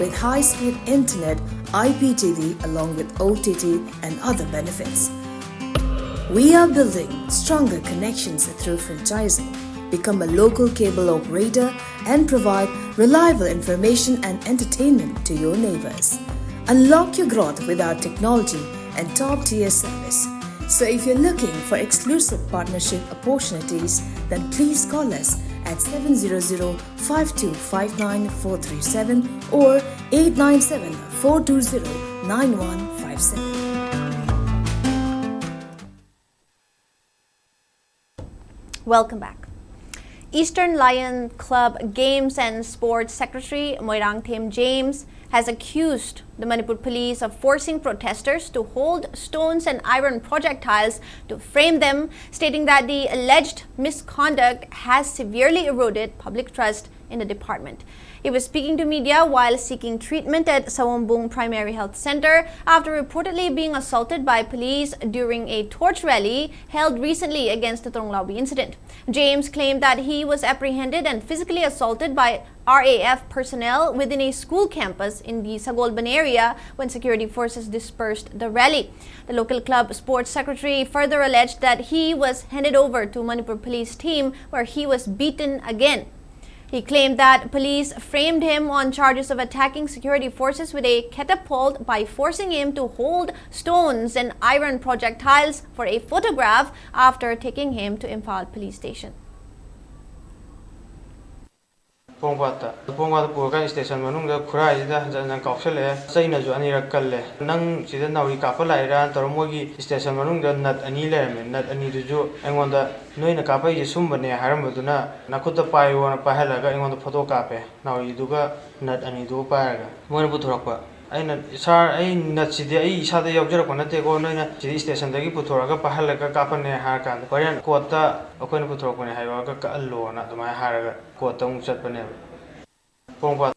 with high-speed internet, I P T V along with O T T and other benefits. We are building stronger connections through franchising. Become a local cable operator and provide reliable information and entertainment to your neighbors. Unlock your growth with our technology and top-tier service. So if you're looking for exclusive partnership opportunities, then please call us at seven zero zero five two five nine four three seven or eight nine seven four two zero nine one five seven. Welcome back. Eastern Lion Club Games and Sports Secretary Moirangthem James has accused the Manipur police of forcing protesters to hold stones and iron projectiles to frame them, stating that the alleged misconduct has severely eroded public trust in the department. He was speaking to media while seeking treatment at Sawombung Primary Health Center after reportedly being assaulted by police during a torch rally held recently against the Tronglaubi incident. James claimed that he was apprehended and physically assaulted by R A F personnel within a school campus in the Sagolban area when security forces dispersed the rally. The local club sports secretary further alleged that he was handed over to Manipur police team, where he was beaten again. He claimed that police framed him on charges of attacking security forces with a catapult by forcing him to hold stones and iron projectiles for a photograph after taking him to Imphal police station. ꯄꯣꯔꯣꯝꯄꯥꯠꯇ ꯄꯣꯔꯣꯝꯄꯥꯠꯇ ꯄꯨꯔꯀꯥꯟꯗ station ꯃꯅꯨꯡꯗ ꯈꯨꯔꯥꯏꯁꯤꯗ ꯍꯟꯖꯟ ꯍꯟꯖꯟ ꯀꯥꯎꯁꯜꯂꯛꯑꯦ꯫ ꯆꯩꯅꯁꯨ ꯑꯅꯤꯔꯛ ꯀꯜꯂꯦ꯫ "ꯅꯪ ꯁꯤꯗ ꯅꯥꯎꯔꯤ ꯀꯥꯞꯄ ꯂꯥꯛꯏꯔꯥꯅ" ꯇꯧꯔ, ꯃꯣꯏꯒꯤ ꯁ꯭ꯇꯦꯁꯟ ꯃꯅꯨꯡꯗ ꯅꯠ ꯑꯅꯤ ꯂꯩꯔꯝꯃꯦ꯫ ꯅꯠ ꯑꯅꯤꯗꯨꯁꯨ ꯑꯩꯉꯣꯟꯗ "ꯅꯣꯏꯅ ꯀꯥꯞꯄꯛꯏꯁꯦ ꯁꯨꯝꯕꯅꯦ" ꯍꯥꯏꯔꯝꯕꯗꯨꯅ "ꯅꯈꯨꯠꯇ ꯄꯥꯏꯌꯣꯅ" ꯄꯥꯏꯍꯜꯂꯒ ꯑꯩꯉꯣꯟꯗ ꯐꯣꯇꯣ ꯀꯥꯞꯄꯦ꯫ ꯅꯥꯎꯔꯤꯗꯨꯒ ꯅꯠ ꯑꯅꯤꯗꯨꯒ ꯄꯥꯏꯔꯒ ꯃꯣꯏꯅ ꯄꯨꯊꯣꯔꯛꯄ꯫ ꯑꯩꯅ, "ꯁꯥꯔ, ꯑꯩ ꯅꯠꯁꯤꯗꯤ ꯑꯩ ꯏꯁꯥꯗ ꯌꯥꯎꯖꯔꯛꯄ ꯅꯠꯇꯦꯀꯣ, ꯅꯣꯏꯅ ꯁꯤꯗꯤ ꯁ꯭ꯇꯦꯁꯟꯗꯒꯤ ꯄꯨꯊꯣꯔꯛꯑꯒ ꯄꯥꯏꯍꯜꯂꯒ ꯀꯥꯞꯄꯅꯦ" ꯍꯥꯏꯔ ꯀꯥꯟꯗ, ꯍꯣꯔꯦꯟ ꯀꯣꯔꯠꯇ "ꯑꯩꯈꯣꯏꯅ ꯄꯨꯊꯣꯔꯛꯄꯅꯦ" ꯍꯥꯏꯔꯒ ꯀꯛꯍꯜꯂꯣꯅ ꯑꯗꯨꯃꯥꯏꯅ ꯍꯥꯏꯔꯒ ꯀꯣꯔꯠꯇ ꯑꯃꯨꯛ ꯆꯠꯄꯅꯦꯕ꯫ ꯄꯣꯔꯣꯝꯄꯥꯠ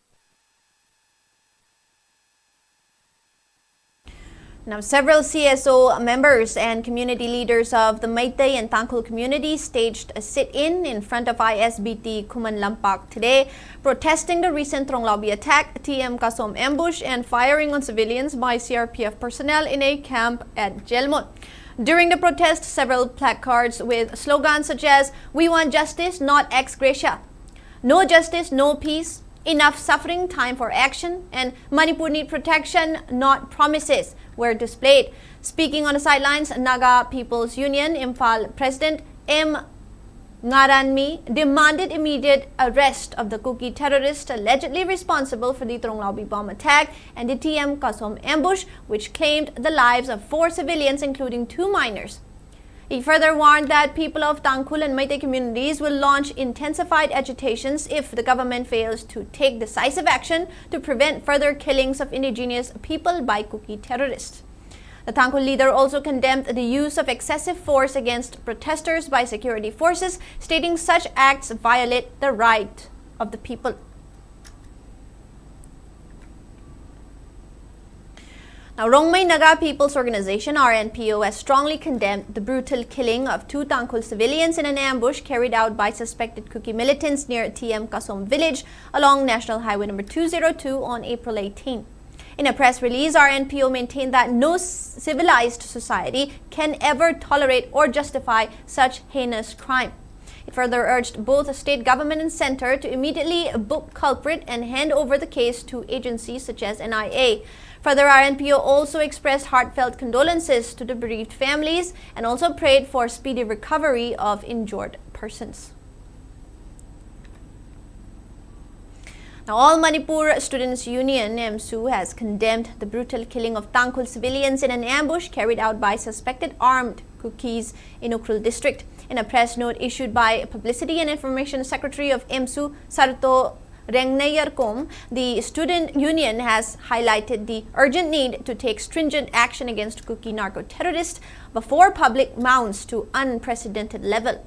Now, several C S O members and community leaders of the Meitei and Tangkhul community staged a sit-in in front of I S B T Khuman Lampak today, protesting the recent Tronglaubi attack, T M Kasom ambush, and firing on civilians by C R P F personnel in a camp at Jelmon. During the protest, several placards with slogans such as "We want justice, not ex gratia," "No justice, no peace," "Enough suffering, time for action," and "Manipur need protection, not promises" were displayed. Speaking on the sidelines, Naga People's Union Imphal President M Ngaranmi demanded immediate arrest of the Kuki terrorist allegedly responsible for the Tronglaubi bomb attack and the T M Kasom ambush, which claimed the lives of four civilians, including two minors. He further warned that people of Tangkhul and Meitei communities will launch intensified agitations if the government fails to take decisive action to prevent further killings of indigenous people by Kuki terrorists. The Tangkhul leader also condemned the use of excessive force against protesters by security forces, stating such acts violate the right of the people. Now, Rongmei Naga People's Organization, R N P O, has strongly condemned the brutal killing of two Tangkhul civilians in an ambush carried out by suspected Kuki militants near T M Kasom village along National Highway number two zero two on April eighteen. In a press release, R N P O maintained that no civilized society can ever tolerate or justify such heinous crime. It further urged both state government and center to immediately book culprit and hand over the case to agencies such as N I A. Further, R N P O also expressed heartfelt condolences to the bereaved families and also prayed for speedy recovery of injured persons. Now, All Manipur Students Union, AMSU, has condemned the brutal killing of Tangkhul civilians in an ambush carried out by suspected armed Kukis in Ukhrul district. In a press note issued by Publicity and Information Secretary of AMSU, Sarto Rengneyarkom, the student union has highlighted the urgent need to take stringent action against Kuki narco-terrorists before public mounts to unprecedented level.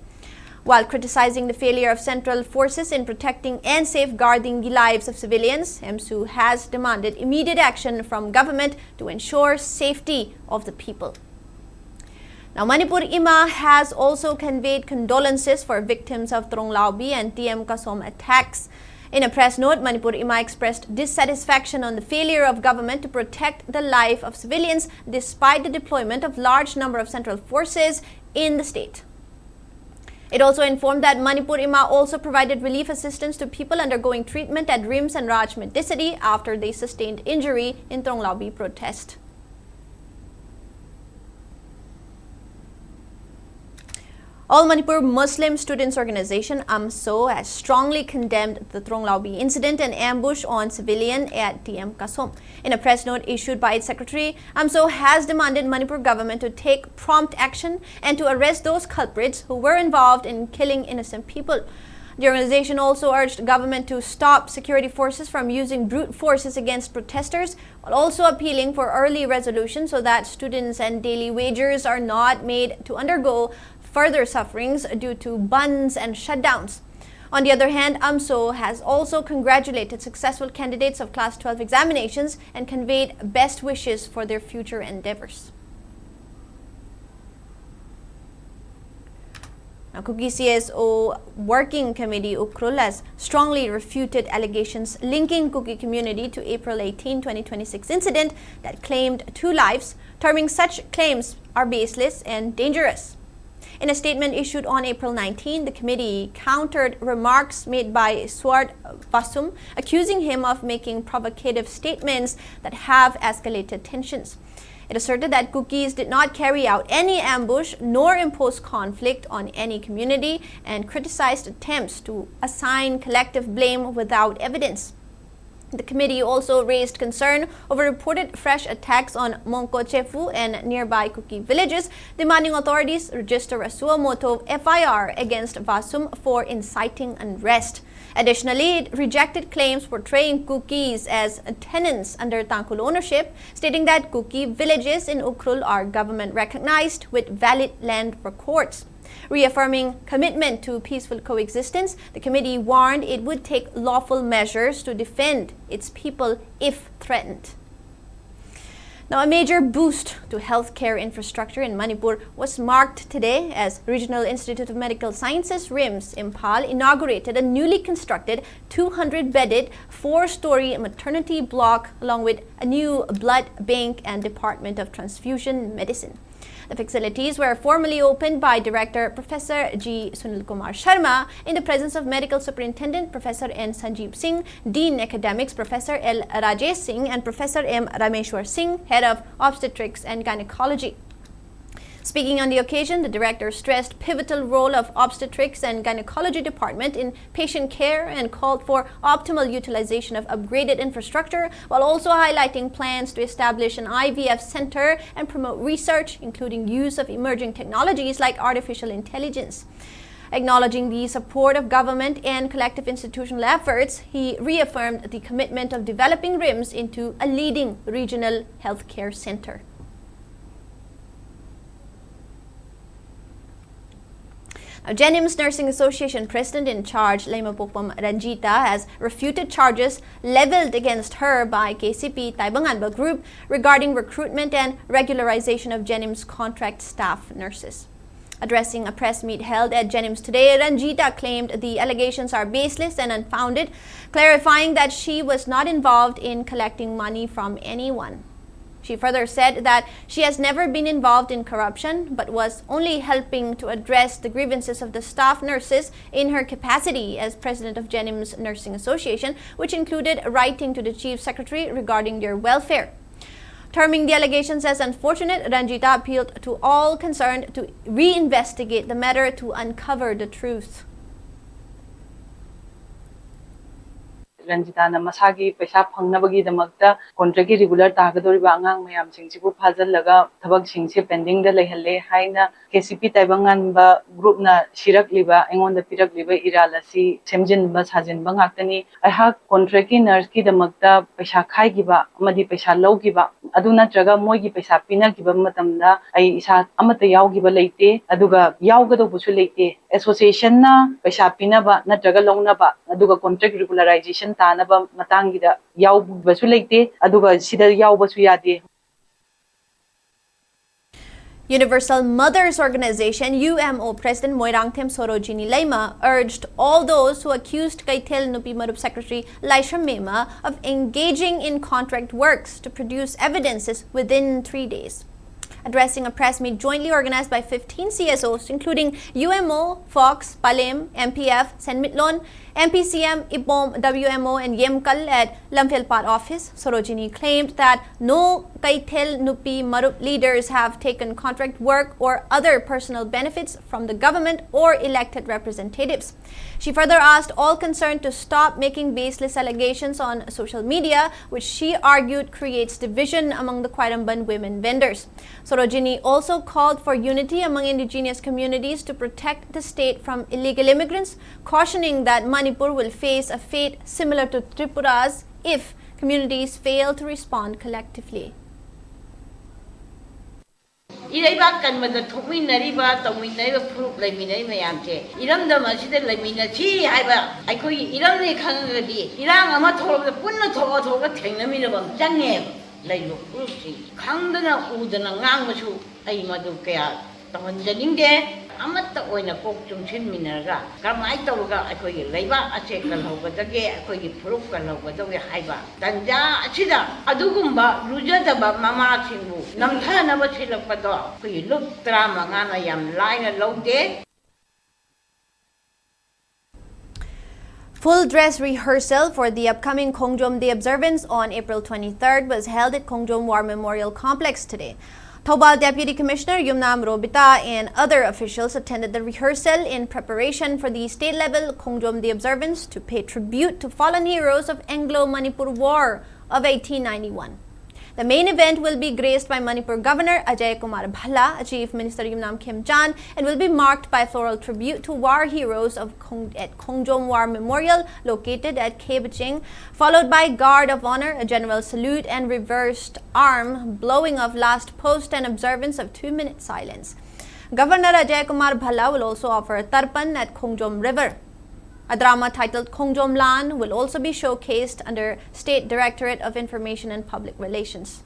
While criticizing the failure of central forces in protecting and safeguarding the lives of civilians, AMSU has demanded immediate action from government to ensure safety of the people. Now, Manipur Ima has also conveyed condolences for victims of Tronglaubi and T M Kasom attacks. In a press note, Manipur Ima expressed dissatisfaction on the failure of government to protect the life of civilians despite the deployment of large number of central forces in the state. It also informed that Manipur Ima also provided relief assistance to people undergoing treatment at RIMS and Raj Medicity after they sustained injury in Tronglaubi protest. All Manipur Muslim Students Organization, AMSU, has strongly condemned the Tronglaubi incident and ambush on civilian at T M Kasom. In a press note issued by its secretary, AMSU has demanded Manipur government to take prompt action and to arrest those culprits who were involved in killing innocent people. The organization also urged government to stop security forces from using brute forces against protesters, while also appealing for early resolution so that students and daily wagers are not made to undergo further sufferings due to bandhs and shutdowns. On the other hand, AMSO has also congratulated successful candidates of Class twelve examinations and conveyed best wishes for their future endeavors. Now, Kuki C S O Working Committee Ukhrul has strongly refuted allegations linking Kuki community to April eighteen, twenty twenty-six incident that claimed two lives, terming such claims are baseless and dangerous. In a statement issued on April nineteenth, the committee countered remarks made by Swart Vasum, accusing him of making provocative statements that have escalated tensions. It asserted that Kukis did not carry out any ambush nor impose conflict on any community and criticized attempts to assign collective blame without evidence. The committee also raised concern over reported fresh attacks on Mongkochefu and nearby Kuki villages, demanding authorities register a suo motu F I R against Vasum for inciting unrest. Additionally, it rejected claims portraying Kukis as tenants under Tangkhul ownership, stating that Kuki villages in Ukhrul are government recognized with valid land records. Reaffirming commitment to peaceful coexistence, the committee warned it would take lawful measures to defend its people if threatened. Now, a major boost to healthcare infrastructure in Manipur was marked today as Regional Institute of Medical Sciences, RIMS, Imphal inaugurated a newly constructed two hundred bedded four story maternity block along with a new blood bank and Department of Transfusion Medicine. The facilities were formally opened by Director Professor G Sunil Kumar Sharma in the presence of Medical Superintendent Professor N Sanjeev Singh, Dean Academics Professor L Rajesh Singh, and Professor M Rameshwar Singh, Head of Obstetrics and Gynecology. Speaking on the occasion, the director stressed pivotal role of obstetrics and gynecology department in patient care and called for optimal utilization of upgraded infrastructure, while also highlighting plans to establish an I V F center and promote research, including use of emerging technologies like artificial intelligence. Acknowledging the support of government and collective institutional efforts, he reaffirmed the commitment of developing RIMS into a leading regional healthcare center. Now, JNIMS Nursing Association President in charge Leimapokpam Ranjita has refuted charges leveled against her by K C P Taibanganba Group regarding recruitment and regularization of JNIMS contract staff nurses. Addressing a press meet held at JNIMS today, Ranjita claimed the allegations are baseless and unfounded, clarifying that she was not involved in collecting money from anyone. She further said that she has never been involved in corruption, but was only helping to address the grievances of the staff nurses in her capacity as president of JNIMS Nursing Association, which included writing to the chief secretary regarding their welfare. Terming the allegations as unfortunate, Ranjita appealed to all concerned to reinvestigate the matter to uncover the truth. ꯔꯟꯖꯤꯇꯥꯅ ꯃꯁꯥꯒꯤ ꯄꯩꯁꯥ ꯐꯪꯅꯕꯒꯤꯗꯃꯛꯇ ꯀꯣꯟꯇ꯭ꯔꯦꯛꯀꯤ regular ꯇꯥꯒꯗꯧꯔꯤꯕ ꯑꯉꯥꯡ ꯃꯌꯥꯝꯁꯤꯡꯁꯤꯕꯨ ꯐꯥꯖꯤꯜꯂꯒ ꯊꯕꯛꯁꯤꯡꯁꯦ ꯄꯦꯟꯗꯤꯡꯗ ꯂꯩꯍꯜꯂꯦ ꯍꯥꯏꯅ K C ꯄꯤ ꯇꯥꯏꯕꯪꯉꯥꯟꯕ ꯒ꯭ꯔꯨꯞꯅ ꯁꯤꯔꯛꯂꯤꯕ, ꯑꯩꯉꯣꯟꯗ ꯄꯤꯔꯛꯂꯤꯕ ꯏꯔꯥꯜ ꯑꯁꯤ ꯁꯦꯝꯖꯤꯟꯕ ꯁꯥꯖꯤꯟꯕ ꯉꯥꯛꯇꯅꯤ꯫ ꯑꯩꯍꯥꯛ ꯀꯣꯟꯇ꯭ꯔꯦꯛꯀꯤ ꯅꯔꯁꯀꯤꯗꯃꯛꯇ ꯄꯩꯁꯥ ꯈꯥꯏꯈꯤꯕ ꯑꯃꯗꯤ ꯄꯩꯁꯥ ꯂꯧꯈꯤꯕ, ꯑꯗꯨ ꯅꯠꯇ꯭ꯔꯒ ꯃꯣꯏꯒꯤ ꯄꯩꯁꯥ ꯄꯤꯅꯈꯤꯕ ꯃꯇꯝꯗ ꯑꯩ ꯏꯁꯥ ꯑꯃꯠꯇ ꯌꯥꯎꯈꯤꯕ ꯂꯩꯇꯦ, ꯑꯗꯨꯒ ꯌꯥꯎꯒꯗꯧꯕꯁꯨ ꯂꯩꯇꯦ꯫ ꯑꯦꯁꯣꯁꯤꯌꯦꯁꯟꯅ ꯄꯩꯁꯥ ꯄꯤꯅꯕ ꯅꯠꯇ꯭ꯔꯒ ꯂꯧꯅꯕ, ꯑꯗꯨꯒ ꯀꯣꯟꯇ꯭ꯔꯦꯛ ꯔꯤꯒꯨꯂꯔꯥꯏꯖꯦꯁꯟ ꯇꯥꯅꯕ ꯃꯇꯥꯡꯒꯤꯗ ꯌꯥꯎꯕꯁꯨ ꯂꯩꯇꯦ, ꯑꯗꯨꯒ ꯁꯤꯗ ꯌꯥꯎꯕꯁꯨ ꯌꯥꯗꯦ꯫ Universal Mothers Organization, U M O, President Moirangthem Sorojini Leima urged all those who accused Keithel Nupi Marup Secretary Laishram Mema of engaging in contract works to produce evidences within three days. Addressing a press meet jointly organized by fifteen C S Os, including U M O, Fox, Palem, M P F, Senmitlon, M P C M, Ipom, W M O, and Yemkal at Lamphel Pat office, Sorojini claimed that no Keithel Nupi Marup leaders have taken contract work or other personal benefits from the government or elected representatives. She further asked all concerned to stop making baseless allegations on social media, which she argued creates division among the Khwairamband women vendors. Sorojini also called for unity among indigenous communities to protect the state from illegal immigrants, cautioning that Manipur will face a fate similar to Tripura's if communities fail to respond collectively. ꯏꯔꯩꯕꯥꯛ ꯀꯟꯕꯗ ꯊꯣꯛꯃꯤꯟꯅꯔꯤꯕ, ꯇꯧꯃꯤꯟꯅꯔꯤꯕ ꯐꯨꯔꯨꯞ ꯂꯩꯃꯤꯟꯅꯔꯤꯕ ꯃꯌꯥꯝꯁꯦ, ꯏꯔꯝꯗꯝ ꯑꯁꯤꯗ ꯂꯩꯃꯤꯟꯅꯁꯤ ꯍꯥꯏꯕ ꯑꯩꯈꯣꯏꯒꯤ ꯏꯔꯝꯅꯤ ꯈꯪꯉꯒꯗꯤ, ꯏꯔꯥꯡ ꯑꯃ ꯊꯣꯛꯂꯛꯄꯗ ꯄꯨꯟꯅ ꯊꯣꯛꯑ ꯊꯣꯛꯑꯒ ꯊꯦꯡꯅꯃꯤꯟꯅꯕ ꯑꯃ ꯆꯪꯉꯦꯕ꯫ ꯂꯩꯔꯤꯕ ꯐꯨꯔꯨꯞꯁꯤ ꯈꯪꯗꯅ ꯎꯗꯅ ꯉꯥꯡꯕꯁꯨ ꯑꯩ ꯃꯗꯨ ꯀꯌꯥ ꯇꯧꯍꯟꯖꯅꯤꯡꯗꯦ꯫ ꯑꯃꯠꯇ ꯑꯣꯏꯅ ꯀꯣꯛ ꯆꯨꯡꯁꯤꯟꯃꯤꯟꯅꯔꯒ ꯀꯔꯝꯍꯥꯏꯅ ꯇꯧꯔꯒ ꯑꯩꯈꯣꯏꯒꯤ ꯂꯩꯕꯥꯛ ꯑꯁꯦ ꯀꯜꯍꯧꯒꯗꯒꯦ, ꯑꯩꯈꯣꯏꯒꯤ ꯐꯨꯔꯨꯞ ꯀꯜꯍꯧꯒꯗꯒꯦ ꯍꯥꯏꯕ ꯇꯟꯖꯥ ꯑꯁꯤꯗ ꯑꯗꯨꯒꯨꯝꯕ ꯂꯨꯖꯗꯕ ꯃꯃꯥꯁꯤꯡꯕꯨ ꯅꯝꯊꯅꯕ ꯁꯤꯜꯂꯛꯄꯗꯣ ꯑꯩꯈꯣꯏꯒꯤ ꯂꯨꯞ ꯇꯔꯥꯃꯉꯥꯅ ꯌꯥꯝ ꯂꯥꯏꯅ ꯂꯧꯗꯦ꯫ Full dress rehearsal for the upcoming Khongjom Day observance on April twenty-third was held at Khongjom War Memorial Complex today. Thoubal Deputy Commissioner Yumnam Robita and other officials attended the rehearsal in preparation for the state-level Khongjom Day observance to pay tribute to fallen heroes of Anglo-Manipur War of eighteen ninety-one. The main event will be graced by Manipur Governor Ajay Kumar Bhalla, Chief Minister Yumnam Khemchand, and will be marked by a floral tribute to war heroes of Khong- at Khongjom War Memorial located at Khebaching, followed by guard of honor, a general salute, and reversed arm blowing of last post and observance of two-minute silence. Governor Ajay Kumar Bhalla will also offer a tarpan at Khongjom River. A drama titled Khongjom Lan will also be showcased under State Directorate of Information and Public Relations.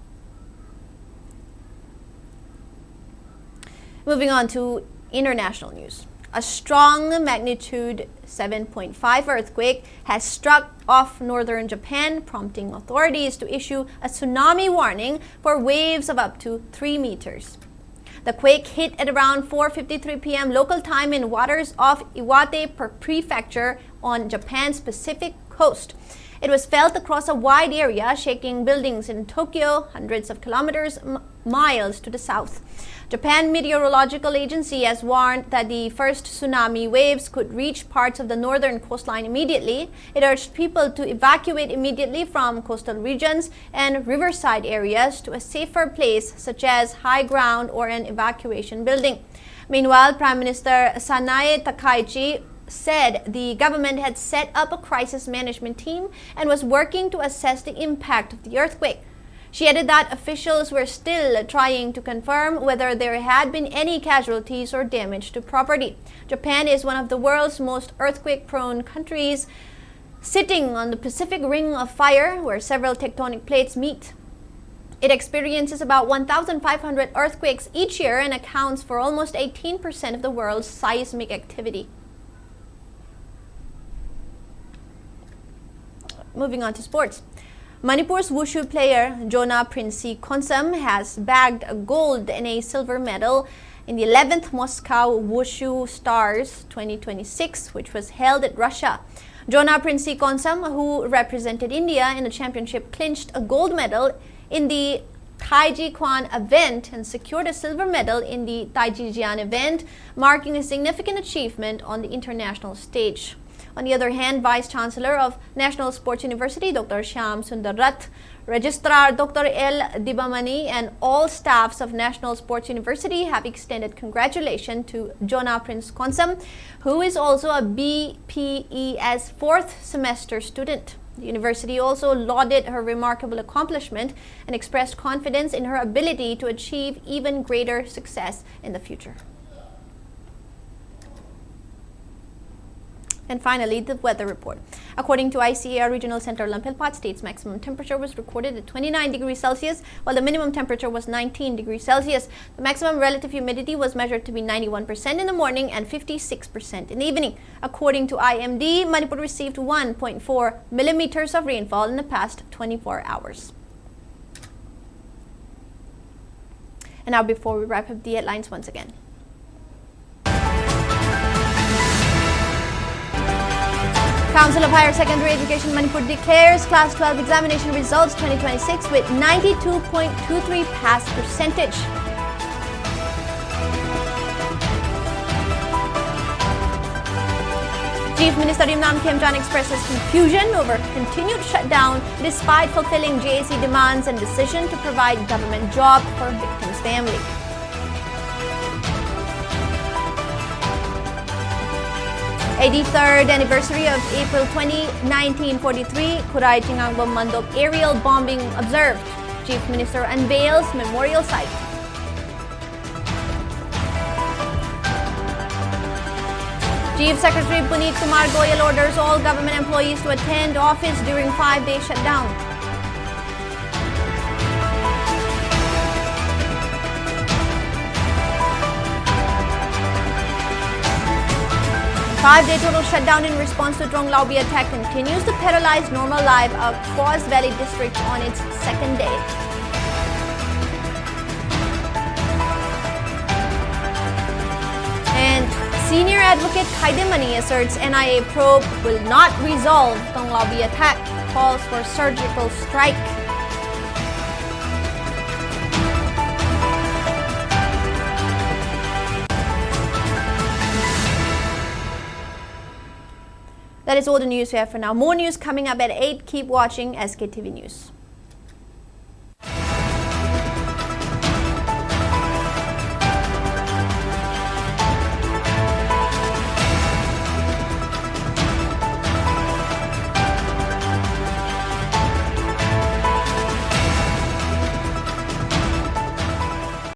Moving on to international news. A strong magnitude seven point five earthquake has struck off northern Japan, prompting authorities to issue a tsunami warning for waves of up to three meters. The quake hit at around four fifty-three p m local time in waters off Iwate Pre- Prefecture on Japan's Pacific coast. It was felt across a wide area, shaking buildings in Tokyo, hundreds of kilometers m- miles to the south. Japan Meteorological Agency has warned that the first tsunami waves could reach parts of the northern coastline immediately. It urged people to evacuate immediately from coastal regions and riverside areas to a safer place, such as high ground or an evacuation building. Meanwhile, Prime Minister Sanae Takaichi said the government had set up a crisis management team and was working to assess the impact of the earthquake. She added that officials were still trying to confirm whether there had been any casualties or damage to property. Japan is one of the world's most earthquake-prone countries, sitting on the Pacific Ring of Fire, where several tectonic plates meet. It experiences about one thousand five hundred earthquakes each year and accounts for almost eighteen percent of the world's seismic activity. Moving on to sports. Manipur's wushu player Jona Prince Khonsam has bagged a gold and a silver medal in the eleventh Moscow Wushu Stars twenty twenty-six, which was held at Russia. Jona Prince Khonsam, who represented India in the championship, clinched a gold medal in the Taijiquan event and secured a silver medal in the Taijijian event, marking a significant achievement on the international stage. On the other hand, Vice Chancellor of National Sports University, Doctor Shyam Sundar Rath, Registrar Doctor L Dibamani, and all staffs of National Sports University have extended congratulations to Jona Prince Khonsam, who is also a B P E S fourth semester student. The university also lauded her remarkable accomplishment and expressed confidence in her ability to achieve even greater success in the future. And finally, the weather report. According to I C A R Regional Center Lamphel Phat, state's maximum temperature was recorded at twenty-nine degrees Celsius, while the minimum temperature was nineteen degrees Celsius. The maximum relative humidity was measured to be ninety-one percent in the morning and fifty-six percent in the evening. According to I M D, Manipur received one point four millimeters of rainfall in the past twenty-four hours. And now, before we wrap up, the headlines once again. Council of Higher Secondary Education Manipur declares Class twelve examination results twenty twenty-six with ninety-two point two three pass percentage. Chief Minister Yumnam Khemchand expresses confusion over continued shutdown despite fulfilling J A C demands and decision to provide government job for victim's family. Eighty-third anniversary of April twenty, nineteen forty-three, Khurai Chingangbam Mandop aerial bombing observed. Chief Minister unveils memorial site. Chief Secretary Puneet Kumar Goyal orders all government employees to attend office during five-day shutdown. Five-day total shutdown in response to Tronglaubi attack continues to paralyze normal life of Foz Valley district on its second day. And senior advocate Khaidemani asserts N I A probe will not resolve Tronglaubi attack, calls for surgical strike. That is all the news we have for now. More news coming up at eight. Keep watching S K T V News.